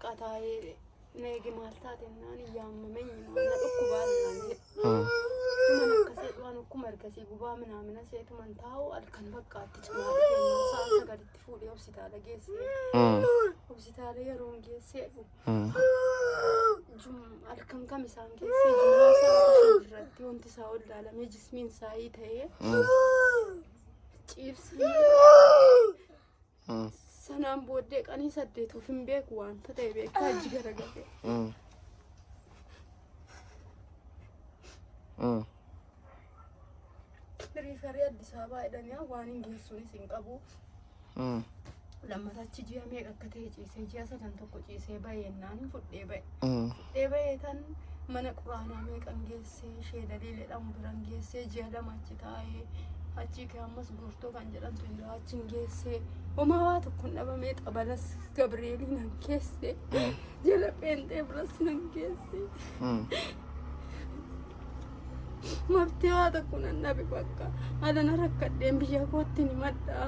Bakka taa'ee na eege maal taate naan yaamameenyi na dhukkubaa naan jedhe. Tuman akkasii waan akkuma ergasii gubaa minaamina seetuman taa'u halkan bakka itti cimaa dhufee sa'a sagalitti fuudhee hospitaala geessee. Hospitaala yeroon geessee halkan kam isaan geessee jumaa sa'a irratti wanti isaa ol ilaalamee jismiin isaa ta'ee ciibsanii Sanaan booddee qanii saddeet of hin beeku wanta ta'e beekaa ijji garagalee. Riifarii Addis Ababaa jedhanii waan hin geessuunis hin qabu. Lammata achi ji'a meeqa akka ta'e ciisee ji'a sadan tokko ciisee bahee naan fudhee bahe. Fudhee bahee tan mana quraanaa meeqan geessee ishee daliilee jedhamu biran geessee ji'a 2 achi taa'ee achii kee ammas guurtoo kan jedhamtu jira achiin geessee homaa waa tokko hin dhabamee xabalas Gabreelii nan geesse jala pheenxee biras nan geesse martee waa tokko nan dhabe bakka alana rakkadheen biyya kootti ni madhaa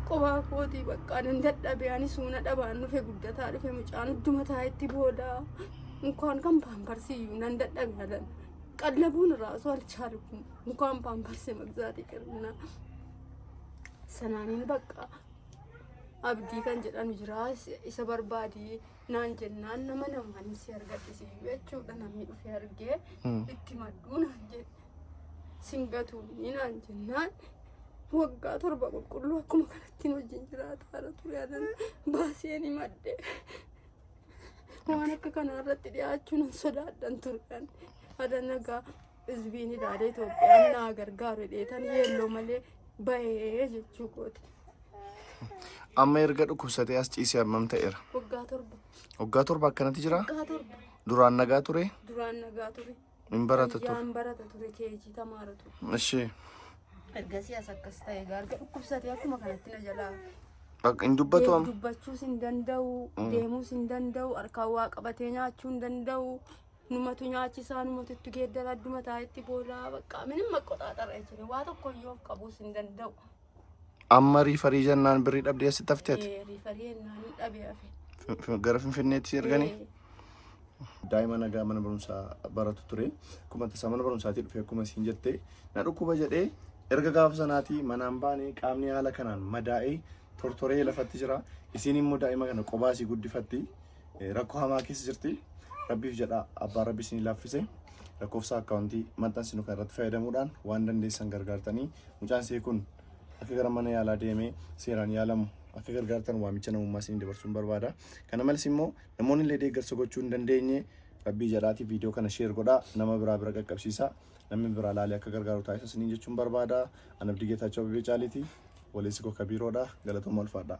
qobaa kootii bakka nan dadhabe ani suuna dhabaan dhufe guddataa dhufe mucaan hudduma taa'etti booda እንኳን kan paamparsi iyyuu nan dadhabe alan ቀለቡን ራሱ አልቻልኩም። እንኳን ፓምፐርስ መግዛት ይቅርና sanaaniin bakka abdii kan jedhamu jira isa barbaadii naan jennaan nama namaan si argadhisi jechuudha namni dhufee argee itti madduu naan jedhe singatuuni naan jennaan waggaa 7 qulqulluu akkuma kanattiin wajjin jiraataara ture adan baasee ni madde. Waan akka kanaa irratti dhiyaachuu nan sodaadhan ture. Ada nagaa hizbiin ilaalee Itoophiyaan naa gargaaru jedheetan yeelloo malee bahee jechuu kooti. Amma erga dhukkubsatee as ciisee hammam ta'eera? Waggaa 7. Waggaa 7 akkanatti jira? Waggaa 7. Duraan nagaa ture? Duraan nagaa ture. Hin barata ture. Fayyaan barata ture keejii tamaara ture. Ishee. Ergasii as akkas ta'e egaa erga dhukkubsatee akkuma kanatti na jalaa hafe. Akka hin dubbatu amma. Dubbachuus hin danda'u, deemuus hin danda'u, harkaan waa qabatee nyaachuu hin danda'u. Numatu nyaachisaa, numatu itti geeddara, adduma taa'etti booda bakka minim maqqoxaaxara jechuudha. Waa tokko iyyuu of qabuus hin danda'u. Amma riifarii jennaan birrii dhabdee asitti hafte ati? Eh, Riifarii jennaan hin dhabe hafe. Gara Finfinneetti si erganii? Eh, Daa'ima nagaa mana barumsaa baratu ture. Akkuma tasaa mana barumsaatii dhufee akkuma isiin jette na dhukkuba jedhee erga gaafa sanaatii manaan baanee qaamni haala kanaan madaa'ee tortoree lafatti jira. Isiin immoo daa'ima kana qobaa isii guddifatti. Rakkoo hamaa keessa jirti. Rabbiif jedhaa abbaa rabbi isinii laaffise. Lakkoofsa akkaawuntii maxxansinu kan irratti fayyadamuudhaan waan dandeessan gargaartanii mucaan isee kun akka gara mana yaalaa deemee seeraan yaalamu akka gargaartan waamicha namummaa isinii dabarsuun barbaada. Kana malees immoo namoonni illee deeggarsa gochuu hin dandeenye rabbii jedhaatii viidiyoo kana sheer godhaa nama biraa bira qaqqabsiisaa namni biraa laalee akka gargaaru taasisa isiniin jechuun barbaada. Ani Abdii Geetaachoo Abbabee Caaliiti. Waleessi koo Kabiiroodha. Galatooma ulfaadhaa.